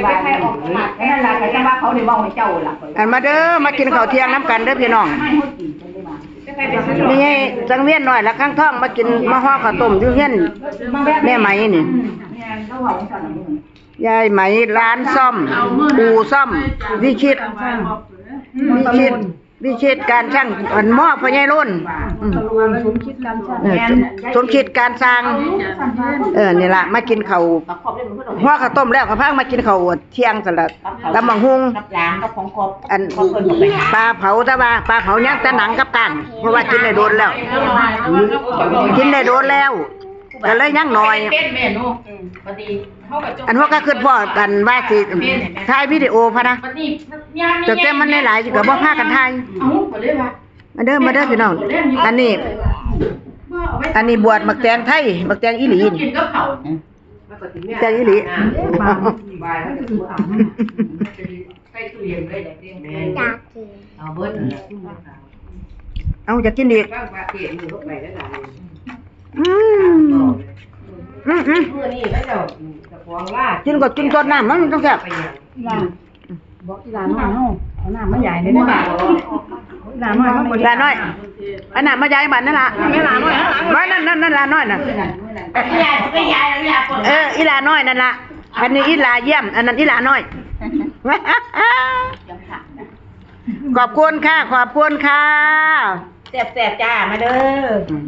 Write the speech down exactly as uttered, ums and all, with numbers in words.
ไปไปออกตลาดแค่นั้นล่ะ แต่ว่าเขาได้เว้าให้เจ้าล่ะ อันมาเด้อ มากินข้าวเที่ยงนำกันเด้อพี่น้อง มีไง สังเวียนน้อยละข้างท้องมากิน มาห่อข้าวต้มอยู่เฮือนแม่ไหมนี่ ยายไหมร้านซ่อม อู่ซ่อม วิชิต วิชิต วิชิตการช่าง อันหม้อพ่อใหญ่โล้น อืม สมคิดการช่าง เออ สมคิดการช่าง เออ นี่ล่ะ มากินข้าว ห่อข้าวต้มแล้วก็พามากินข้าวเที่ยงซั่นล่ะ ตำบักหุ่ง กับหลานกับของครอบ อัน ปลาเผา แต่ว่าปลาเผายังแต่หนังกับก้าง เพราะว่ากินได้โดนแล้ว กินได้โดนแล้ว ก็เลยยังน้อย เป็นเมนู อืม พอดี อันว่าก็คือพ่อกันว่าสิถ่ายวิดีโอพะนะ บัดนี้ยามนี้ แต่แกมันหลายๆสิก็บ่พากันถ่าย เอ้า ก็เลยว่า มาเด้อ มาเด้อพี่น้อง อันนี้ อันนี้บวชหมากแตงไทย หมากแตงอีหลี กินกับข้าว หมากแตงอีหลี ใส่ตู้เย็นไว้เลย อยากกิน เอาเบิดนั่นแหละ เอาอยากกินอีก อืม อืม อืม มื้อนี้เขาเจ้าเจ้าของร้าน กินก็กินซดน้ำ มันต้องแซ่บ บอกอีหลาน้อยเนาะ เอาน้ำมาใหญ่เลยนะ อีหลาน้อยมาบริ หลาน้อย อันนั้นมายายบ้านนั่นล่ะ ไม่หลาน้อย ว่านั่น นั่น นั่นหลาน้อยน่ะ ไม่ยาย ไม่ยาย ไม่ยาย เออ อีหลาน้อยนั่นล่ะ อันนี้อีหลาเยี่ยม อันนั้นอีหลาน้อย ขอบคุณค่ะ ขอบคุณค่ะ แซ่บๆจ้า มาเด้อ อืม